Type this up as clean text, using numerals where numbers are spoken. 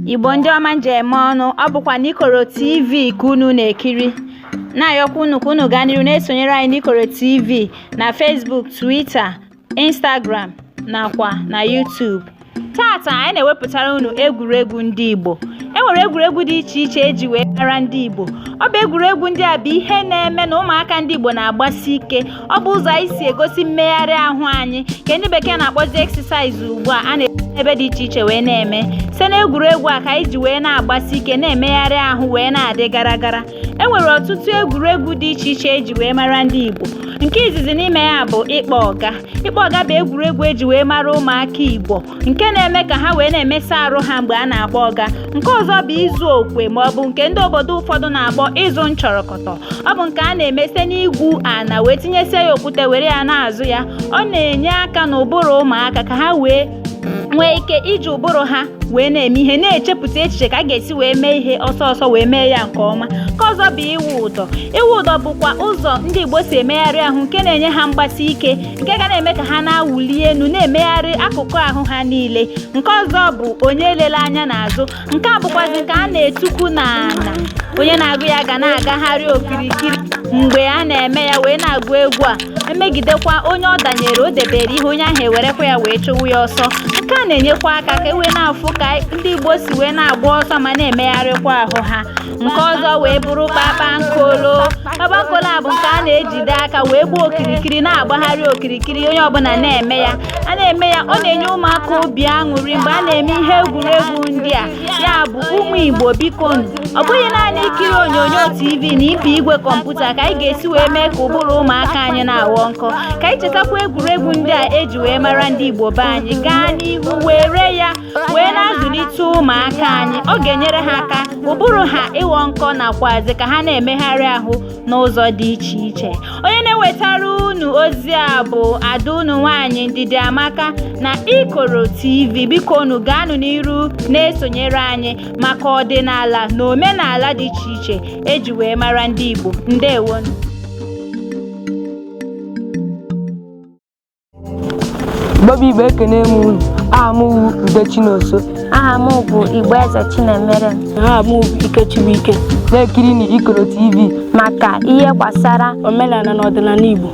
Igbo ndị ọma nji eme ọnụ, ọ bụkwa n'Ikoro TV ka unu na-ekiri. Na-ayọkwa unu ka unu gaa n'iru na-esonyere anyị n'Ikoro TV na Facebook, Twitter, Instagram nakwa na YouTube. Tata anyị na-ewepụtara unu egwuregwu ndị Igbo. E nwere egwuregwu dị iche iche eji wee mara ndị Igbo. Ọ bụ egwuregwu ndị a bụ ihe na-eme na ụmụaka ndị Igbo na-agbasi ike. Ọ bụ ụzọ anyị si egosi mmegharị ahụ anyị nke ndị bekee na-akpọzi exercise ugbu a a na-esi n'ebe dị iche iche wee na-eme. Site n'egwuregwu a ka anyị ji wee na-agbasi ike, na-emegharị ahụ wee na-adị gara gara. E nwere ọtụtụ egwuregwu dị iche iche eji wee mara ndị Igbo. Nke izizi n'ime ya bụ ịkpọ ọga. Ịkpọ ọga bụ egwuregwu eji wee mara ụmụaka Igbo nke na-eme ka ha wee na-emesa arụ ha mgbe a na-akpọ ọga. Nke ọzọ bụ ịzụ okwe maọbụ nke ndị obodo ụfọdụ na-akpọ ịzụ nchọrọkọtọ. Ọ bụ nke a na-eme site n'igwu ana wee tinyesie ya okwute were ya na-azụ ya. Ọ na-enye aka n'ụbụrụ ụmụaka ka ha wee nwee ike iji ụbụrụ ha wee na-eme ihe, na-echepụta echiche ka a ga-esi wee mee ihe ọsọ ọsọ wee mee ya nke ọma. Nke ọzọ bụ ịwụ ụdọ. Ịwụ ụdọ bụkwa ụzọ ndị Igbo si emegharị ahụ nke na-enye ha mgbasi ike, nke ga na-eme ka ha na-awụli elu, na-emegharị akụkụ ahụ ha niile. Nke ọzọ bụ onye elele anya n'azụ. Nke a bụkwazi nke a na-etukwu n'ala. Onye na-agụ ya ga na-agagharị okirikiri mgbe a na-eme ya wee na-agụ egwu a. Emegidekwa onye ọ danyere, o debere ihe, onye ahụ ewerekwa ya wee chụwa ya ọsọ. Nke a na-enyekwa aka ka e wee na-afụ ka ndị Igbo si wee na-agba ọsọ ma na-emegharịkwa ahụ ha. Nke ọzọ wee bụrụ kpakpankolo. Kpakpankolo a bụ nke a na-ejide aka wee gbaa okirikiri, na-agbagharị okirikiri, onye ọbụla na-eme ya. A na-eme ya, ọ na-enye ụmụaka obi aṅụrị mgbe a na-eme ihe egwuregwu ndị a. Ya bụ, ụmụ Igbo, biko nụ, ọ bụghị naanị ikiri onyonyo TV na ịpị igwe kọmputa ka anyị ga-esi wee mee ka ụbụrụ ụmụaka anyị na-aghọ nkọ. Ka anyị chetakwa egwuregwu ndị a eji wee mara ndị Igbo be anyị. Gaa n'ihu were ya wee na-azụlite ụmụaka anyị. Ọ ga-enyere ha aka ụbụrụ ha ịghọ nkọ nakwazi ka ha na-emegharị ahụ n'ụzọ dị iche iche. Onye na-ewetara unu ozi a bụ ada unu nwaanyị Ndidi Amaka na Ikoro TV. Biko unu gaanụ n'iru na-esonyere anyị maka ọdịnala na omenala dị iche iche eji wee mara ndị Igbo. Ndewonu. Igbo bụ Igbo, ekene m unu. Aha m wụ Ude Chinonso. Aha m bụ Igboeze Chinemerem. Aha m bụ Ikechibuike. Na-ekiri na Ikoro TV maka ihe gbasara omenala na ọdịnala Igbo.